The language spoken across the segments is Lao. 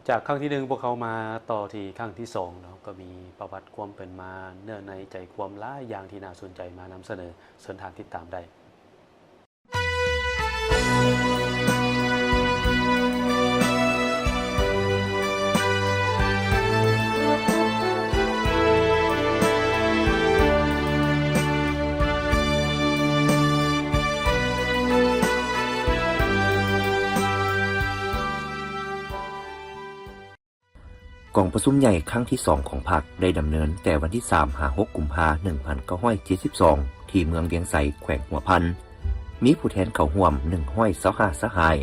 ຈາກຄັ້ງທີໜຶ່ງ ພວກເຮົາມາຕໍ່ທີ່ຄັ້ງທີສອງເນາະ, ກໍມີປະຫວັດຄວາມເປັນມາ, ເນື້ອໃນໃຈຄວາມຫຼາຍຢ່າງທີ່ໜ້າສົນໃຈມານຳສະເໜີ, ເຊີນທ່ານຕິດຕາມໄດ້. ກອງປະຊຸມໃຫຍ່ຄັ້ງທີສອງຂອງພັກ ໄດ້ດຳເນີນແຕ່ວັນທີສາມຫາຫົກ ກຸມພາ ໜຶ່ງພັນເກົ້າຮ້ອຍເຈັດສິບສອງ ທີ່ເມືອງວຽງໄຊ ແຂວງຫົວພັນ, ມີຜູ້ແທນເຂົ້າຮ່ວມ ໜຶ່ງຮ້ອຍຊາວຫ້າ ສະຫາຍ,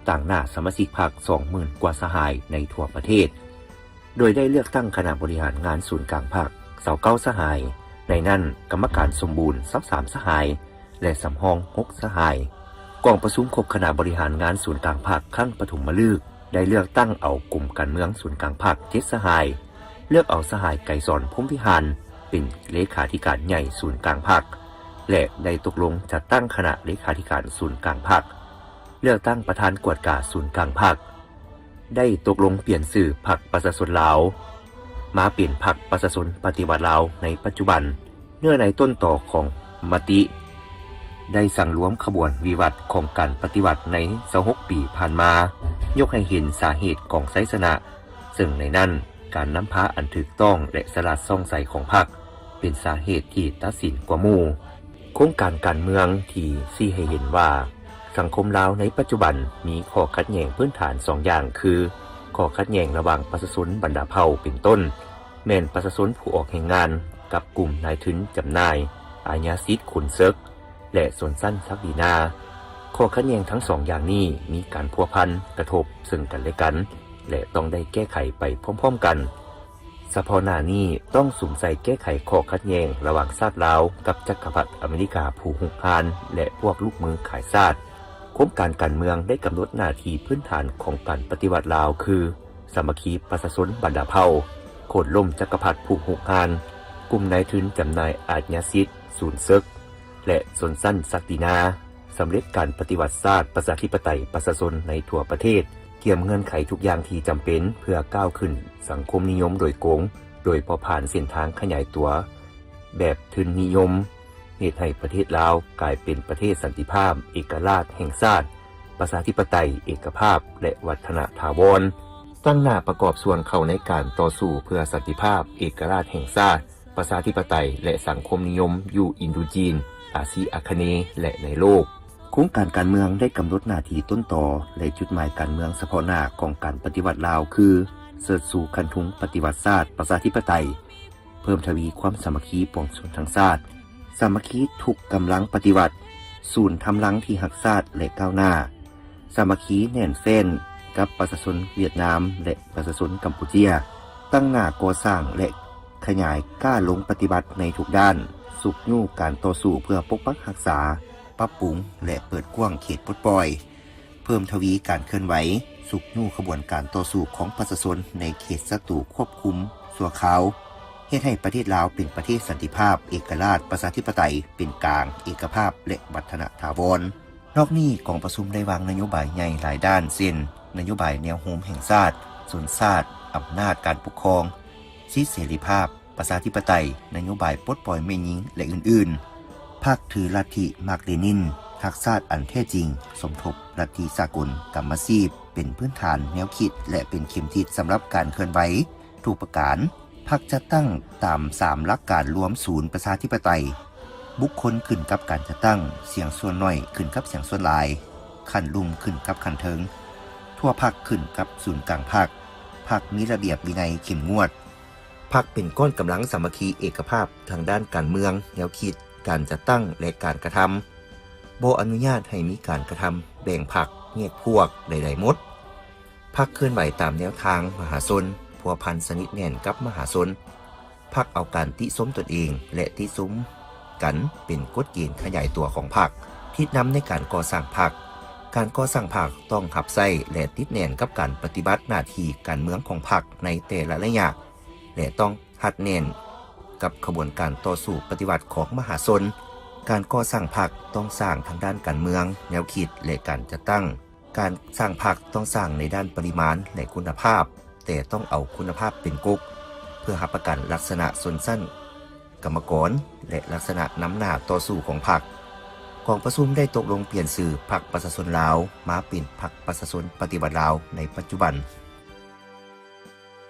ຕາງໜ້າສະມາຊິກພັກ ສອງໝື່ນ ກວ່າສະຫາຍໃນທົ່ວປະເທດ, ໂດຍໄດ້ເລືອກຕັ້ງຄະນະບໍລິຫານງານສູນກາງພັກ ຊາວເກົ້າ ສະຫາຍ, ໃນນັ້ນກຳມະການສົມບູນ ຊາວສາມ ສະຫາຍ ແລະ ສຳຮອງ ຫົກ ສະຫາຍ. ກອງປະຊຸມຄົບຄະນະບໍລິຫານງານສູນກາງພັກຄັ້ງປະຖົມມະລຶກ ໄດ້ເລືອກຕັ້ງເອົາກົມການເມືອງສູນກາງພັກ ເຈັດ ສະຫາຍ, ເລືອກເອົາສະຫາຍ ໄກສອນ ພົມວິຫານ ເປັນເລຂາທິການໃຫຍ່ສູນກາງພັກ ແລະ ໄດ້ຕົກລົງຈັດຕັ້ງຄະນະເລຂາທິການສູນກາງພັກ, ເລືອກຕັ້ງປະທານກວດກາສູນກາງພັກ, ໄດ້ຕົກລົງປ່ຽນຊື່ພັກປະຊາຊົນລາວ ມາເປັນພັກປະຊາຊົນປະຕິວັດລາວໃນປັດຈຸບັນ. ເນື້ອໃນຕົ້ນຕໍຂອງມະຕິ ໄດ້ສັງລວມຂະບວນວິວັດຂອງການປະຕິວັດໃນຊາວຫົກປີຜ່ານມາ, ຍົກໃຫ້ເຫັນສາເຫດຂອງໄຊຊະນະ, ເຊິ່ງໃນນັ້ນ ການນຳພາອັນຖືກຕ້ອງ ແລະ ສະຫຼາດສ່ອງໃສຂອງພັກ ເປັນສາເຫດທີ່ຕັດສິນກວ່າໝູ່. ໂຄງການການເມືອງທີ່ຊີ້ໃຫ້ເຫັນວ່າ ສັງຄົມລາວໃນປັດຈຸບັນມີຂໍ້ຂັດແຍ່ງພື້ນຖານສອງຢ່າງ ຄື ຂໍ້ຂັດແຍ່ງລະຫວ່າງປະຊາຊົນບັນດາເຜົ່າ ເປັນຕົ້ນ ແມ່ນປະຊາຊົນຜູ້ອອກແຮງງານ ກັບກຸ່ມນາຍທຶນຈຳໜ່າຍ, ອາຍາສິດຂຸນເສິກ ແລະ ຊົນຊັ້ນສັກດີນາ. ຂໍ້ຂັດແຍ່ງທັງສອງຢ່າງນີ້ມີການພົວພັນກະທົບເຊິ່ງກັນແລະກັນ ແລະ ຕ້ອງໄດ້ແກ້ໄຂໄປພ້ອມໆກັນ. ສະເພາະໜ້ານີ້ຕ້ອງສຸມໃສ່ແກ້ໄຂຂໍ້ຂັດແຍ່ງລະຫວ່າງຊາດລາວກັບຈັກກະພັດອາເມລິກາຜູ້ຮຸກຮານ ແລະ ພວກລູກມືຂາຍຊາດ. ໂຄງການການເມືອງໄດ້ກຳນົດໜ້າທີ່ພື້ນຖານຂອງການປະຕິວັດລາວຄື ສາມັກຄີປະຊາຊົນບັນດາເຜົ່າ, ໂຄ່ນລົ້ມຈັກກະພັດຜູ້ຮຸກຮານ, ກຸ່ມນາຍທຶນຈຳໜ່າຍອາດຍາສິດສູນເສິກ ແລະ ຊົນຊັ້ນສັກດີນາ, ສຳເລັດການປະຕິວັດຊາດປະຊາທິປະໄຕປະຊາຊົນໃນທົ່ວປະເທດ, ກຽມເງື່ອນໄຂທຸກຢ່າງທີ່ຈຳເປັນເພື່ອກ້າວຂຶ້ນສັງຄົມນິຍົມໂດຍກົງ, ໂດຍບໍ່ຜ່ານເສັ້ນທາງຂະຫຍາຍຕົວແບບທຶນນິຍົມ, ເຮັດໃຫ້ປະເທດລາວກາຍເປັນປະເທດສັນຕິພາບ, ເອກະລາດແຫ່ງຊາດ, ປະຊາທິປະໄຕ, ເອກະພາບ ແລະ ວັດທະນະຖາວອນ, ຕັ້ງໜ້າປະກອບສ່ວນເຂົ້າໃນການຕໍ່ສູ້ເພື່ອສັນຕິພາບ, ເອກະລາດແຫ່ງຊາດ, ປະຊາທິປະໄຕ ແລະ ສັງຄົມນິຍົມຢູ່ອິນໂດຈີນ, ອາຊີອາຄະເນ ແລະ ໃນໂລກ. ໂຄງການການເມືອງໄດ້ກຳນົດໜ້າທີ່ຕົ້ນຕໍ ແລະ ຈຸດໝາຍການເມືອງສະເພາະໜ້າຂອງການປະຕິວັດລາວຄື ເຊີດຊູຄັນທຸງປະຕິວັດຊາດປະຊາທິປະໄຕ, ເພີ່ມທະວີຄວາມສາມັກຄີປວງຊົນທັງຊາດ, ສາມັກຄີທຸກກຳລັງປະຕິວັດ, ສູນທຳລັງທີ່ຮັກຊາດ ແລະ ກ້າວໜ້າ, ສາມັກຄີແໜ້ນແຟ້ນກັບປະຊາຊົນຫວຽດນາມ ແລະ ປະຊາຊົນກຳປູເຈຍ, ຕັ້ງໜ້າກໍ່ສ້າງ ແລະ ຂະຫຍາຍກ້າລົງປະຕິບັດໃນທຸກດ້ານ, ຊຸກຍູ້ການຕໍ່ສູ້ເພື່ອປົກປັກຮັກສາ, ປັບປຸງ ແລະ ເປີດກວ້າງເຂດປົດປ່ອຍ, ເພີ່ມທະວີການເຄື່ອນໄຫວ, ຊຸກຍູ້ຂະບວນການຕໍ່ສູ້ຂອງປະຊາຊົນໃນເຂດສັດຕູຄວບຄຸມຊົ່ວຄາວ, ເຮັດໃຫ້ປະເທດລາວເປັນປະເທດສັນຕິພາບ, ເອກະລາດ, ປະຊາທິປະໄຕ, ເປັນກາງ, ເອກະພາບ ແລະ ວັດທະນະຖາວອນ. ນອກນີ້, ກອງປະຊຸມໄດ້ວາງນະໂຍບາຍໃຫຍ່ຫຼາຍດ້ານ ເຊັ່ນ ນະໂຍບາຍແນວໂຮມແຫ່ງຊາດ, ຊົນຊາດ, ອຳນາດການປົກຄອງ, ສິດເສລີພາບ, ປະຊາທິປະໄຕ, ນະໂຍບາຍປົດປ່ອຍແມ່ຍິງ ແລະ ອື່ນໆ. ພັກຖືລັດທິມາກເລນິນ, ຮັກຊາດອັນແທ້ຈິງ, ສົມທົບລັດທິສາກົນກຳມະຊີບ ເປັນພື້ນຖານແນວຄິດ ແລະ ເປັນເຂັມທິດສຳລັບການເຄື່ອນໄຫວທຸກປະການ. ພັກຈັດຕັ້ງຕາມສາມຫຼັກການລວມສູນປະຊາທິປະໄຕ, ບຸກຄົນຂຶ້ນກັບການຈັດຕັ້ງ, ສຽງສ່ວນໜ້ອຍຂຶ້ນກັບສຽງສ່ວນຫຼາຍ, ຂັ້ນລຸ່ມຂຶ້ນກັບຂັ້ນເທິງ, ທົ່ວພັກຂຶ້ນກັບສູນກາງພັກ, ພັກມີລະບຽບວິໄນເຂັ້ມງວດ, ພັກເປັນກ້ອນກຳລັງສາມັກຄີເອກະພາບທາງດ້ານການເມືອງ, ແນວຄິດ, ການຈັດຕັ້ງ ແລະ ການກະທຳ, ບໍ່ອະນຸຍາດໃຫ້ມີການກະທຳແບ່ງພັກ, ແຍກພວກໃດໆໝົດ. ພັກເຄື່ອນໄຫວຕາມແນວທາງມະຫາຊົນ, ພົວພັນສະໜິດແໜ້ນກັບມະຫາຊົນ. ພັກເອົາການຕິຊົມຕົນເອງ ແລະ ຕິຊົມກັນເປັນກົດເກນຂະຫຍາຍຕົວຂອງພັກ, ທິດນຳໃນການກໍ່ສ້າງພັກ. ການກໍ່ສ້າງພັກຕ້ອງຮັບໃຊ້ ແລະ ຕິດແໜ້ນກັບການປະຕິບັດໜ້າທີ່ການເມືອງຂອງພັກໃນແຕ່ລະໄລຍະ ແລະ ຕ້ອງຮັດແໜ້ນກັບຂະບວນການຕໍ່ສູ້ປະຕິວັດຂອງມະຫາຊົນ. ການກໍ່ສ້າງພັກຕ້ອງສ້າງທາງດ້ານການເມືອງ, ແນວຄິດ ແລະ ການຈັດຕັ້ງ. ການສ້າງພັກຕ້ອງສ້າງໃນດ້ານປະລິມານ ແລະ ຄຸນນະພາບ, ແຕ່ຕ້ອງເອົາຄຸນນະພາບເປັນກົກ ເພື່ອຮັບປະກັນລັກສະນະຊົນຊັ້ນກຳມະກອນ ແລະ ລັກສະນະນຳໜ້າຕໍ່ສູ້ຂອງພັກ. ກອງປະຊຸມໄດ້ຕົກລົງປ່ຽນຊື່ພັກປະຊາຊົນລາວ ມາເປັນພັກປະຊາຊົນປະຕິວັດລາວໃນປັດຈຸບັນ.